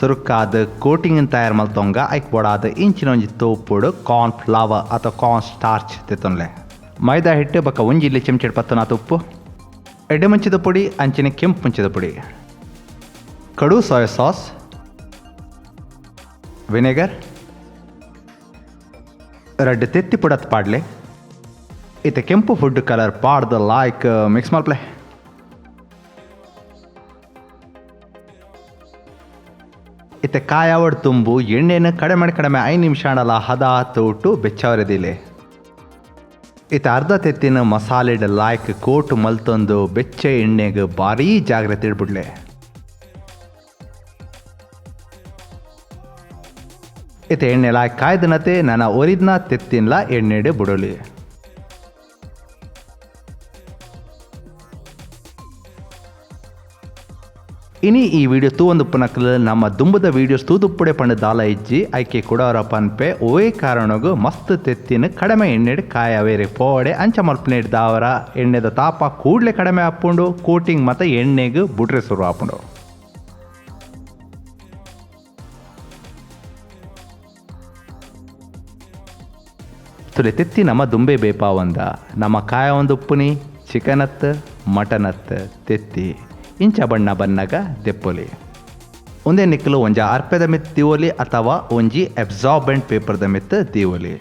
ಸುರುಕಾದ್ coating ತಯಾರ್ ಮಲ್ತೊಂಗ ಐಕ್ ಬೋಡಾದ್ ಇಂಚಿನ ಒಂಜಿ ತೋಪುಡು ಕಾರ್ನ್ ಫ್ಲವರ್ ಅಥವಾ ಕಾರ್ನ್ ಸ್ಟಾರ್ಚ್ ತಿತ್ತೊನ್ಲೆ ಮೈದಾ ಹಿಟ್ಟು ಬೊಕ್ಕ ಒಂಜಿ ಇಲ್ಲಿ ಚೆಂಚೆಡ್ ಪತ್ತನಾತ್ ಉಪ್ಪು ಎಡ್ಡೆ ಮುಂಚಿದ ಪೊಡಿ ಅಂಚಿನ ಕೆಂಪು ಮುಂಚಿದ ಪೊಡಿ ಕಡು ಸೋಯಾ ಸಾಸ್ ವಿನೆಗರ್ ರಡ್ಡ್ ತೆತ್ತಿ ಪುಡತ್ ಪಾಡ್ಲೆ ಇತ್ತೆ ಕೆಂಪು ಫುಡ್ ಕಲರ್ ಪಾಡ್ದ ಲಾಯ್ಕ್ ಮಿಕ್ಸ್ ಮಲ್ಪ್ಲೆ. ಇತ್ತೆ ಕಾಯಾವಡ್ ತುಂಬು ಎಣ್ಣೆನ ಕಡಿಮೆ ಕಡಿಮೆ 5 ನಿಮಿಷ ಆಂಡಲ ಹದ ತೋಟು ಬೆಚ್ಚಾವರೆದಿಲೆ. ಇತ್ತೆ ಅರ್ಧ ತೆತ್ತಿನ ಮಸಾಲೆಡ್ ಲಾಯ್ಕ್ ಕೋಟ್ ಮಲ್ತೊಂದು ಬೆಚ್ಚ ಎಣ್ಣೆಗ್ ಭಾರೀ ಜಾಗ್ರತೆ ಇಡ್ಬಿಡ್ಲೆ. ಇತ್ತೆ ಎಣ್ಣೆ ಲಾಯ್ಕ್ ಕಾಯ್ದನತೆ ನನ ಒರಿದ್ನ ತೆತ್ತಿನ್ಲ ಎಣ್ಣೆಡ್ ಬುಡೊಲಿ. ಇನಿ ಈ ವಿಡಿಯೋ ತೂವೊಂದುಪ್ಪುನಕುಲು ನಮ್ಮ ದುಂಬುದ ವಿಡಿಯೋಸ್ ತೂದುಪ್ಪುಡೆ ಪಂಡ ದಾಲ ಇಜ್ಜಿ ಐಕೆ ಕುಡವರ ಪನ್ಪೆ ಒವೇ ಕಾರಣಗು ಮಸ್ತ್ ತೆತ್ತಿನ ಕಡಿಮೆ ಎಣ್ಣೆಡ್ ಕಾಯವೇರೆ ಪೋವಡೆ ಅಂಚ ಮಲ್ಪುನೆಡ್ ದಾವರ ಎಣ್ಣೆದ ತಾಪ ಕೂಡ್ಲೆ ಕಡಿಮೆ ಆಪುಂಡು ಕೋಟಿಂಗ್ ಮತ ಎಣ್ಣೆಗ್ ಬುಡ್ರೆ ಶುರು ಆಪುಂಡು. ತುಲೆ ತೆತ್ತಿ ನಮ್ಮ ದುಂಬೆ ಬೇಪಾವಂದ ನಮ್ಮ ಕಾಯ ಒಂದುಪ್ಪುನಿ ಚಿಕನತ್ ಮಟನತ್ ತೆತ್ತಿ ಇಂಚ ಬಣ್ಣ ಬನ್ನಗ ದೆಪ್ಪೊಲಿ. ಒಂದೇ ನಿಕ್ಕಲು ಒಂಜ ಅರ್ಪೆದ ಮಿತ್ ದೀವೊಲಿ ಅಥವಾ ಒಂಜಿ ಅಬ್ಸಾರ್ಬೆಂಟ್ ಪೇಪರ್ದ ಮಿತ್ ದೀವೊಲಿ.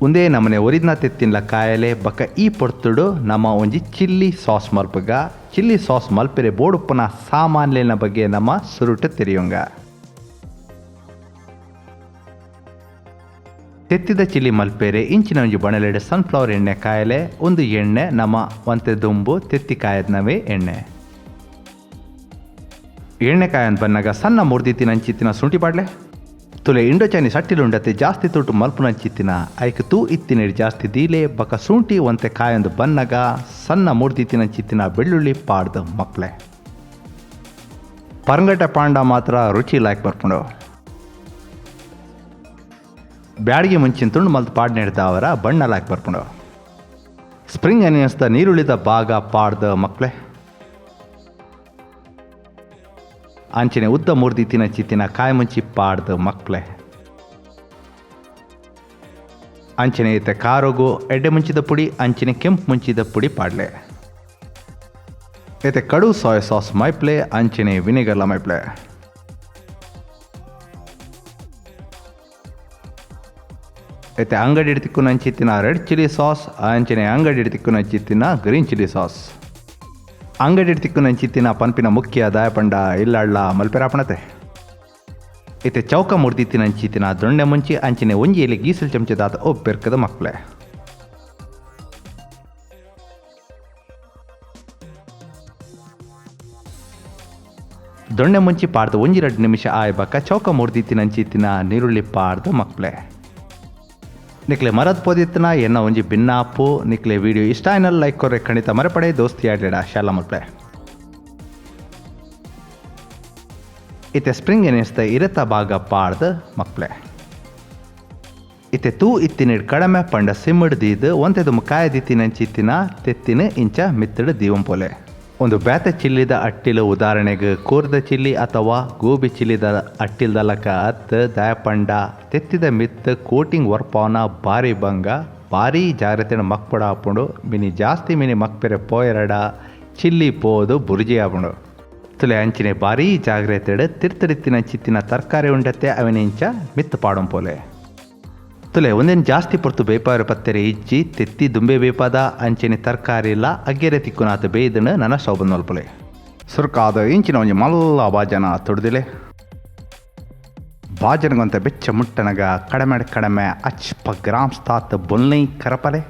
ಒಂದೇ ನಮನೆ ಒರಿದ್ನ ತೆತ್ತಿನ್ಲ ಕಾಯಲೆ ಬಕ ಈ ಪೊರ್ತುಡು ನಮ್ಮ ಒಂಜಿ ಚಿಲ್ಲಿ ಸಾಸ್ ಮಲ್ಪುಗ. ಚಿಲ್ಲಿ ಸಾಸ್ ಮಲ್ಪೆರೆ ಬೋಡುಪ್ಪುನ ಸಾಮಾನ್ಯನ ಬಗ್ಗೆ ನಮ್ಮ ಸುರುಟು ತೆರಿಯೊಂಗ. ತೆತ್ತಿದ ಚಿಲ್ಲಿ ಮಲ್ಪೆರೆ ಇಂಚಿನ ಒಂಜಿ ಬಣಲೆಡ್ ಸನ್ಫ್ಲವರ್ ಎಣ್ಣೆ ಕಾಯಲೆ ಒಂದು ಎಣ್ಣೆ ನಮ್ಮ ಒಂತೆ ದುಂಬು ತೆತ್ತಿ ಕಾಯದ್ನವೇ ಎಣ್ಣೆ. ಎಣ್ಣೆ ಕಾಯನ್ ಬನ್ನಗ ಸಣ್ಣ ಮುರ್ದಿತ್ತಿನ ಅಂಚಿತ್ತಿನ ಶುಂಠಿ ಪಾಡ್ಲೆ. ತುಲೆ ಇಂಡೋ ಚೈನೀಸ್ ಅಟ್ಟಿಲುಂಡತೆ ಜಾಸ್ತಿ ತೊಟ್ಟು ಮಲ್ಪುನಂಚಿತ್ತಿನ ಐಕ್ ತೂ ಇತ್ತಿನ ಜಾಸ್ತಿ ದೀಲೆ ಬಕ ಶುಂಠಿ ಒಂತೆ ಕಾಯೊಂದು ಬನ್ನಗ ಸಣ್ಣ ಮುರ್ದಿತ್ತಿನ ಅಂಚಿತ್ತಿನ ಬೆಳ್ಳುಳ್ಳಿ ಪಾಡ್ದು ಮಕ್ಳೆ. ಪರಂಗಟೆ ಪಾಂಡ ಮಾತ್ರ ರುಚಿ ಲಾಯ್ಕ್ ಬರ್ಪುಂಡು. ಬ್ಯಾಡಿಗೆ ಮುಂಚಿನ ತುಂಡು ಮಲ್ತ್ ಪಾಡ್ನೆಡ್ದ ಅವರ ಬಣ್ಣ ಲಾಯ್ಕ್ ಬರ್ಪುಂಡು. ಸ್ಪ್ರಿಂಗ್ ಅನಿಯನ್ಸ್ದ ನೀರುಳ್ಳಿದ ಭಾಗ ಪಾಡ್ದ ಮಕ್ಳೆ. ಅಂಚನೆ ಉದ್ದ ಮುರ್ದಿತ್ತಿನ ಚಿತ್ತಿನ ಕಾಯಿ ಮುಂಚಿ ಪಾಡ್ದು ಮಕ್ಳೆ. ಅಂಚನೆ ಇತ್ತೆ ಖಾರಗು ಎಡ್ಡೆ ಮುಂಚಿದ ಪುಡಿ ಅಂಚನೆ ಕೆಂಪು ಮುಂಚಿದ ಪುಡಿ ಪಾಡ್ಲೆ. ಇತ್ತೆ ಕಡು ಸೋಯಾ ಸಾಸ್ ಮೈಪ್ಲೆ ಅಂಚನೆ ವಿನೆಗರ್ಲ ಮೈಪ್ಲೆ. ಇತ್ತೆ ಅಂಗಡಿ ತಿಕ್ಕುನ ಅಂಚಿತ್ತಿನ ರೆಡ್ ಚಿಲ್ಲಿ ಸಾಸ್ ಅಂಚನೆ ಅಂಗಡಿ ತಿಕ್ಕುನ ಅಂಚಿತ್ತಿನ ಗ್ರೀನ್ ಚಿಲ್ಲಿ ಸಾಸ್. ಅಂಗಡಿ ತಿಕ್ಕುನ ಅಂಚಿತ್ತಿನ ಪನ್ಪಿನ ಮುಖ್ಯ ದಾಯಪಂಡ ಇಲ್ಲಳ್ಳ ಮಲ್ಪೆರಾಪಣತೆ. ಇತ್ತೆ ಚೌಕ ಮುರ್ದಿತ್ತಿನ ಅಂಚಿತ್ತಿನ ದೊಣ್ಣೆ ಮುಂಚಿ ಅಂಚಿನೆ ಒಂಜಿ ಎಲೆ ಗೀಸಲ್ ಚಮಚದಾತ ಒಪ್ಪೆರ್ಕದ ಮಕ್ಕಳೆ. ದೊಣ್ಣೆ ಮುಂಚಿ ಪಾಡ್ದು ಒಂಜಿ 2 ನಿಮಿಷ ಆಯ್ ಬಕ್ಕ ಚೌಕ ಮುರ್ದಿತ್ತಿನ ಅಂಚಿತ್ತಿನ ನೀರುಳ್ಳಿ ಪಾಡ್ದು ಮಕ್ಕಳೆ. ನಿಕ್ಲೆ ಮರದ್ ಪೋದಿತ್ತನ ಎನ್ನ ಒಂಜಿ ಬಿನ್ನಾಪು. ನಿಕ್ಲೆ ವಿಡಿಯೋ ಇಷ್ಟ ಆಯ್ನಲ್ ಲೈಕ್ ಕೊರ್ರೆ ಖಂಡಿತ ಮರಪಡೆ ದೋಸ್ತಿ ಆಡ್ಲೇಡ ಶಾಲ ಮಲ್ಪೆ. ಇತ್ತೆ ಸ್ಪ್ರಿಂಗ್ ಎನಿಸ್ತ ಇರತ ಭಾಗ ಪಾಡ್ದು ಮಕ್ಳೆ. ಇತ್ತೆ ತೂ ಇತ್ತಿನಿಡ್ ಕಡಮೆ ಪಂಡ ಸಿಮ್ಮಡ್ ದೀದ್ ಒಂತೆದು ಕಾಯದಿತ್ತಿನ ಅಂಚಿತ್ತಿನ ತೆತ್ತಿನ ಇಂಚ ಮಿತ್ತಡು ದೀವಂಪೊಲೆ. ಒಂದು ಬ್ಯಾತ ಚಿಲ್ಲಿದ ಅಟ್ಟಿಲು ಉದಾಹರಣೆಗೆ ಕೋರ್ದ ಚಿಲ್ಲಿ ಅಥವಾ ಗೋಬಿ ಚಿಲ್ಲಿದ ಅಟ್ಟಿಲ್ದಲಕ ಅತ್ ದಾಯಪಂಡ ತೆತ್ತಿದ ಮಿತ್ತ ಕೋಟಿಂಗ್ ವರ್ಪಾವನ ಭಾರಿ ಬಂಗ ಭಾರಿ ಜಾಗ್ರತೆ ಮಕ್ಪಡ ಆಪುಂಡು. ಮಿನಿ ಜಾಸ್ತಿ ಮಿನಿ ಮಕ್ಪೆರೆ ಪೋಯರಡ ಚಿಲ್ಲಿ ಪೋದು ಬುರುಜಿ ಆಪುಂಡು. ತುಲೆ ಅಂಚಿನೆ ಭಾರಿ ಜಾಗ್ರತೆಡ್ ತಿರ್ತಡಿತ್ತಿನ ಚಿತ್ತಿನ ತರಕಾರಿ ಉಂಡತ್ತೆ ಅವಿನ ಇಂಚ ಮಿತ್ತ ಪಾಡಂಪೋಲೆ. ತುಲೆ ಒಂದೇನು ಜಾಸ್ತಿ ಪೊರ್ತು ಬೇಪಾರ ಪತ್ತೆರೆ ಇಜ್ಜಿ ತೆತ್ತಿ ದುಂಬೆ ಬೇಪಾದ ಅಂಚನೆ ತರಕಾರಿ ಇಲ್ಲ ಅಗ್ಗೆರೆ ತಿಕ್ಕುನಾತ ಬೇಯ್ದನು ನನ್ನ ಸೌಬಂದ್ ಮಲ್ಪಲೆ. ಸುರ್ಕಾದ ಇಂಚಿನ ಒಂಜಿ ಮಲ್ಲ ಬಾಜನ ತೊಡ್ದಿಲೆ. ಬಾಜನಗೊಂತ ಬೆಚ್ಚ ಮುಟ್ಟನಗ ಕಡಮೆ ಕಡಮೆ ಅಚ್ಪ ಗ್ರಾಮ್ಸ್ ತಾತ್ ಬೊಲ್ನೈ ಕರಪಲೆ.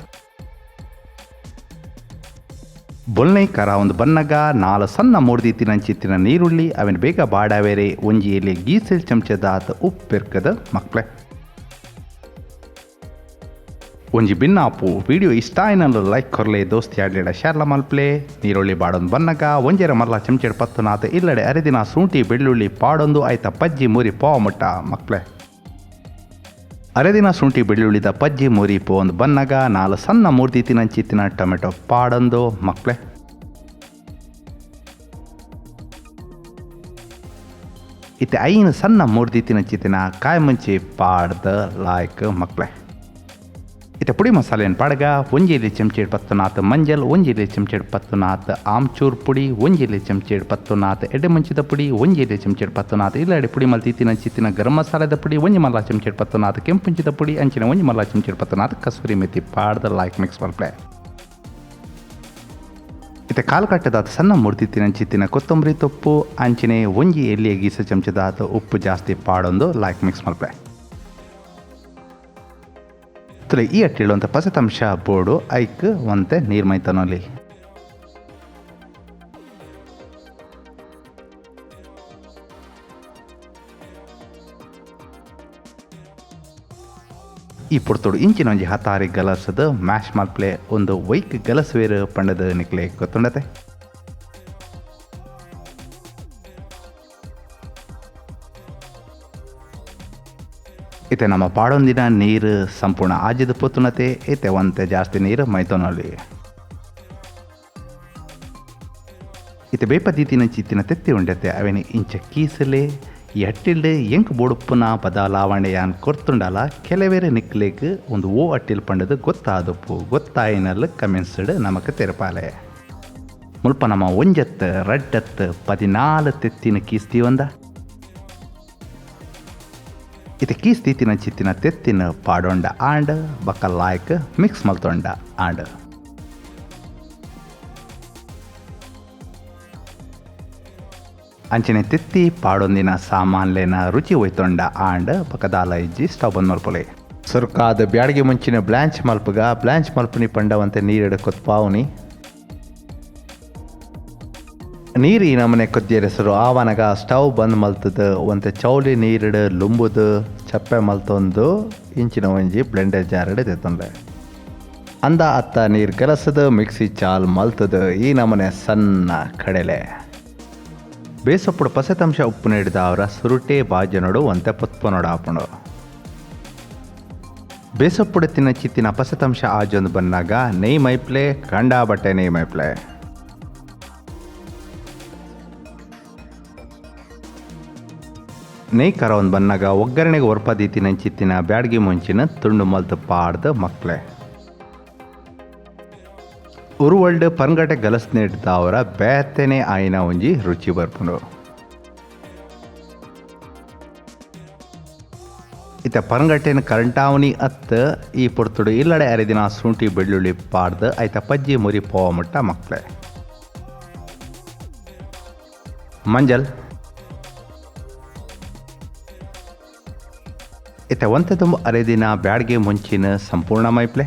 ಬೊಲ್ನೈ ಕರ ಒಂದು ಬನ್ನಗ 4 ಸಣ್ಣ ಮೂರ್ದಿತ್ತಿನ ಅಂಚಿತ್ತಿನ ನೀರುಳ್ಳಿ ಅವನ ಬೇಗ ಬಾಡಾವೇರೆ ಒಂಜಿ ಎಲೆ ಗೀಸೆಲ್ ಚಮಚದಾತ ಉಪ್ಪೆರ್ಕದ ಮಕ್ಳೆ. ಒಂಜಿ ಬಿನ್ನಾಪು ವಿಡಿಯೋ ಇಷ್ಟ ಆಯ್ನಲ್ಲ ಲೈಕ್ ಕೊರ್ಲೆ ದೋಸ್ತಿ ಆಡ್ಲೇಡ ಶೇರ್ಲ ಮಲ್ಪ್ಲೆ. ನೀರುಳ್ಳಿ ಬಾಡೊಂದು ಬನ್ನಗ ಒಂಜೆರ ಮಲ್ಲ ಚಮಚೆಡ್ ಪತ್ತುನಾತ ಇಲ್ಲಡೆ ಅರೆದಿನ ಶುಂಠಿ ಬೆಳ್ಳುಳ್ಳಿ ಪಾಡೊಂದು ಆಯ್ತ ಪಜ್ಜಿ ಮುರಿ ಪೋ ಮುಟ್ಟ ಮಕ್ಳೆ. ಅರೆದಿನ ಶುಂಠಿ ಬೆಳ್ಳುಳ್ಳಿದ ಪಜ್ಜಿ ಮುರಿ ಪೋ ಒಂದು ಬನ್ನಗ 4 ಸಣ್ಣ ಮೂರ್ದಿತ್ತಿನ ಅಂಚಿತ್ತಿನ ಟೊಮೆಟೊ ಪಾಡೊಂದು ಮಕ್ಳೆ. ಇತ್ತೆ 5 ಸಣ್ಣ ಮೂರ್ದಿತ್ತಿನ ಚಿತ್ತಿನ ಕಾಯಿ ಮುಂಚಿ ಪಾಡ್ದ ಲಾಯ್ಕ್ ಮಕ್ಕಳೆ. ಇತ್ತೆ ಪುಡಿ ಮಸಾಲೆಯನ್ನು ಪಾಡಗ 1 ಚಮಚೆ 10 ಮಂಜಲ್, 1 ಚಮಚೆ 10 ಆಮ್ಚೂರ್ ಪುಡಿ, 1 ಚಮಚೆ 10 ಎಡೆ ಮುಂಚಿದ ಪುಡಿ, 1 ಚಮಚೆ 10 ಇಲ್ಲಡೆ ಪುಡಿ ಮಲ್ತಿತ್ತಿನ ಚಿತ್ತಿನ ಗರಂ ಮಸಾಲೆದ ಪುಡಿ, 1 ಮಲ್ಲ ಚಮಚೆ 10 ಕೆಂಪುಂಚಿದ ಪುಡಿ, ಅಂಚಿನ 1 ಮಲ್ಲ ಚಮಚೆ 10 ಕಸೂರಿ ಮೆಥಿ ಪಾಡ್ದ ಲಾಯ್ಕ್ ಮಿಕ್ಸ್ ಮಲ್ಪಲೆ. ಇತ್ತೆ ಕಾಲು ಕಟ್ಟದಾತ ಸಣ್ಣ ಮುರ್ದಿತ್ತಿನ ಚಿತ್ತಿನ ಕೊತ್ತಂಬರಿ ತೊಪ್ಪು, ಅಂಚಿನೆ 1 ಎಲ್ಲಿಯ ಗೀಸ ಚಮಚದಾತ ಉಪ್ಪು ಜಾಸ್ತಿ ಪಾಡೊಂದು ಲಾಯ್ಕ್ ಮಿಕ್ಸ್ ಮಲ್ಪಲೆ. ತುಲೆ ಈ ಅಟ್ಟಿಳುವಂಥ ಪಸತಂಶ ಬೋರ್ಡು ಐಕ್ ಒಂತೆ ನೀರು ಮೈತನಲ್ಲಿ. ಈ ಪೊರ್ತುಡು ಇಂಚಿನ ಒಂಜಿ ಹತಾರಿ ಗಲಸದ ಮ್ಯಾಶ್ ಮಲ್ಪ್ಲೆ ಒಂದು ವೈಕ್ ಗಲಸುವೇರು ಪಂಡದ ನಿಕ್ಲೆ ಗೊತ್ತುಂಡತೆ. ಇತ್ತೆ ನಮ್ಮ ಪಾಡೊಂದಿನ ನೀರು ಸಂಪೂರ್ಣ ಆಜಿದ ಪೊತ್ತುನತೆ, ಇತ್ತೆ ಒಂತೆ ಜಾಸ್ತಿ ನೀರು ಮೈತೊನಲ್ಲಿ. ಇತ್ತೆ ಬೇಪದೀತಿನ ಚಿತ್ತಿನ ತೆತ್ತಿ ಉಂಡತೆ ಅವೇನು ಇಂಚ ಕೀಸಲೆ ಈ ಅಟ್ಟಿಲ್ಡು ಎಂಕ್ ಬೋಡುಪ್ಪುನ ಬದಲಾವಣೆ ಯಾನ್ ಕೊರ್ತುಂಡಲ ಕೆಲವೇರೆ ನಿಕ್ಲೇಕ್ ಒಂದು ಓ ಅಟ್ಟಿಲ್ ಪಂಡದು ಗೊತ್ತಾದಪ್ಪು ಗೊತ್ತಾಯಿನಲ್ಲಿ ಕಮೆಂಟ್ಸ್ಡ್ ನಮಕ್ ತೆರಪಾಲೆ. ಮುಲ್ಪ ನಮ್ಮ 1 2 14 ತೆತ್ತಿನ ಕೀಸ್ತೀವಂದ. ಇತ್ತೆ ಕೀಸ್ತೀತಿನ ಚಿತ್ತಿನ ತೆತ್ತಿನ ಪಾಡೊಂಡ ಆಂಡ್ ಬಕ್ಕ ಲಾಯ್ಕ್ ಮಿಕ್ಸ್ ಮಲ್ತೊಂಡ ಆಂಡ್. ಅಂಚನೆ ತೆತ್ತಿ ಪಾಡೊಂದಿನ ಸಾಮಾನ್ಲೇನ ರುಚಿ ಒಯ್ತೊಂಡ ಆಂಡ್ ಬಕದಾಲ ಇಜ್ಜಿ ಸ್ಟವ್ ಬಂದ್ ಮಲ್ಪೊಲೆ. ಸುರ್ಕಾದ ಬ್ಯಾಡಿಗೆ ಮುಂಚಿನ ಬ್ಲಾಂಚ್ ಮಲ್ಪುಗ ಬ್ಲಾಂಚ್ ಮಲ್ಪುನಿ ಪಂಡವಂತೆ ನೀರಿಡ ಕೊತ್ಪಾವುನಿ. ನೀರು ಈ ನಮನೆ ಕೊದ್ದಿಯರೆಸರು ಆವನಗ ಸ್ಟವ್ ಬಂದ್ ಮಲ್ತದ ಒಂತೆ ಚೌಲಿ ನೀರಿಡು ಲುಂಬುದು ಚಪ್ಪೆ ಮಲ್ತೊಂದು ಇಂಚಿನ ಒಂಜಿ ಬ್ಲೆಂಡರ್ ಜಾರಡೆ ತೆತ್ತೊಂಡೆ. ಅಂದ ಅತ್ತ ನೀರು ಗಲಸದ ಮಿಕ್ಸಿ ಚಾಲ್ ಮಲ್ತದ ಈ ನಮನೆ ಸಣ್ಣ ಕಡಲೆ. ಬೇಸೊಪ್ಪುಡು ಪಸೆತಂಶ ಉಪ್ಪು ನೀಡಿದ ಅವರ ಸುರುಟೆ ಬಾಜನೋಡು ಒಂತೆ ಪೊತ್ಪನೋಡು ಆಪುಂಡು. ಬೇಸೊಪ್ಪುಡು ತಿನ್ನ ಚಿತ್ತಿನ ಪಸೆತಂಶ ಆಜೊಂದು ಬನ್ನಾಗ ನೆಯ್ ಮೈಪ್ಲೆ ಕಂಡಾ ಬಟ್ಟೆ ನೆಯ್ ಮೈಪ್ಲೆ. ನೆಯ್ ಕರ ಒಂದು ಬನ್ನಾಗ ಒಗ್ಗರಣೆಗೆ ಒರ್ಪದೀತಿನ ಚಿತ್ತಿನ ಬ್ಯಾಡ್ಗಿ ಮುಂಚಿನ ತುಂಡು ಮಲ್ತು ಪಾಡ್ದ ಮಕ್ಳೆ. ಉರುವಲ್ಡ್ ಪರ್ಂಗಟೆ ಗಲಸ್ ನೀಡ್ದ ಅವರ ಬೇತೆನೆ ಆಯಿನ ಒಂಜಿ ರುಚಿ ಬರ್ಪುಂಡು. ಇತ್ತ ಪರಂಗಟ್ಟೆನ ಕರಂಟಾವನಿ ಅತ್ತ ಈ ಪೊರ್ತುಡು ಇಲ್ಲಡೆ ಅರೆದಿನ ಶುಂಠಿ ಬೆಳ್ಳುಳ್ಳಿ ಪಾಡ್ದು ಐತ ಪಜ್ಜಿ ಮುರಿ ಪೋವ ಮುಟ್ಟ ಮಕ್ಳೆ. ಮಂಜಲ್ ಇತ್ತ ಒಂತೆ ತುಂಬ ಅರೆದಿನ ಬ್ಯಾಡ್ಗೆ ಮುಂಚಿನ ಸಂಪೂರ್ಣ ಮೈಪ್ಲೆ.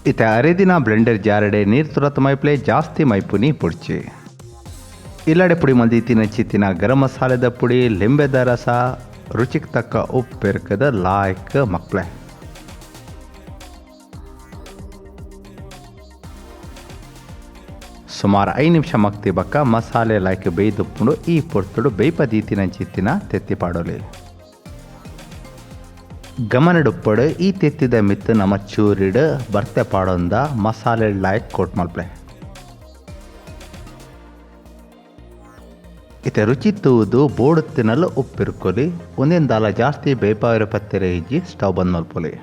ಇತ್ತ ಅರೆದಿನ ಬ್ಲೆಂಡರ್ ಜಾರಡೆ ನೀರು ತುರತ್ ಮೈಪ್ಲೆ ಜಾಸ್ತಿ ಮೈಪುನಿ ಪುಡ್ಚಿ. ಇಲ್ಲಡೆ ಪುಡಿ ಮಂದಿ ತಿನ್ನ ಚಿತ್ತಿನ ಗರಂ ಮಸಾಲೆದ ಪುಡಿ, ಲಿಂಬೆದ ರಸ, ರುಚಿಗೆ ತಕ್ಕ ಉಪ್ಪು ಬೆರ್ಕದ ಲಾಯ್ಕ್ ಮಕ್ಳೆ. ಸುಮಾರು 5 ನಿಮಿಷ ಮಕ್ತಿ ಬಕ್ಕ ಮಸಾಲೆ ಲಾಯ್ಕ್ ಬೇಯ್ದುಪ್ಪುಂಡು. ಈ ಪೊರ್ತುಡು ಬೇಯ್ಪದೀತಿನ ಚಿತ್ತಿನ ತೆತ್ತಿ ಪಾಡೋಲಿ. ಗಮನಡುಪ್ಪಡು ಈ ತೆತ್ತಿದ ಮಿತ್ತು ನಮ್ಮ ಚೂರಿಡು ಬರ್ತೆ ಪಾಡೊಂದ ಮಸಾಲೆ ಲಾಯ್ಕ್ ಕೋಟ್ ಮಲ್ಪ್ಲೆ. ಇತ್ತೆ ರುಚಿ ತೂದು ಬೋಡು ತಿನ್ನಲು ಉಪ್ಪಿರ್ಕೊಲಿ. ಒಂದೇನು ದಾಲ ಜಾಸ್ತಿ ಬೇಪಾವಿರ ಪತ್ತೆರೆ ಇಜ್ಜಿ ಸ್ಟವ್ ಬಂದ್ ಮಲ್ಪೊಲಿ.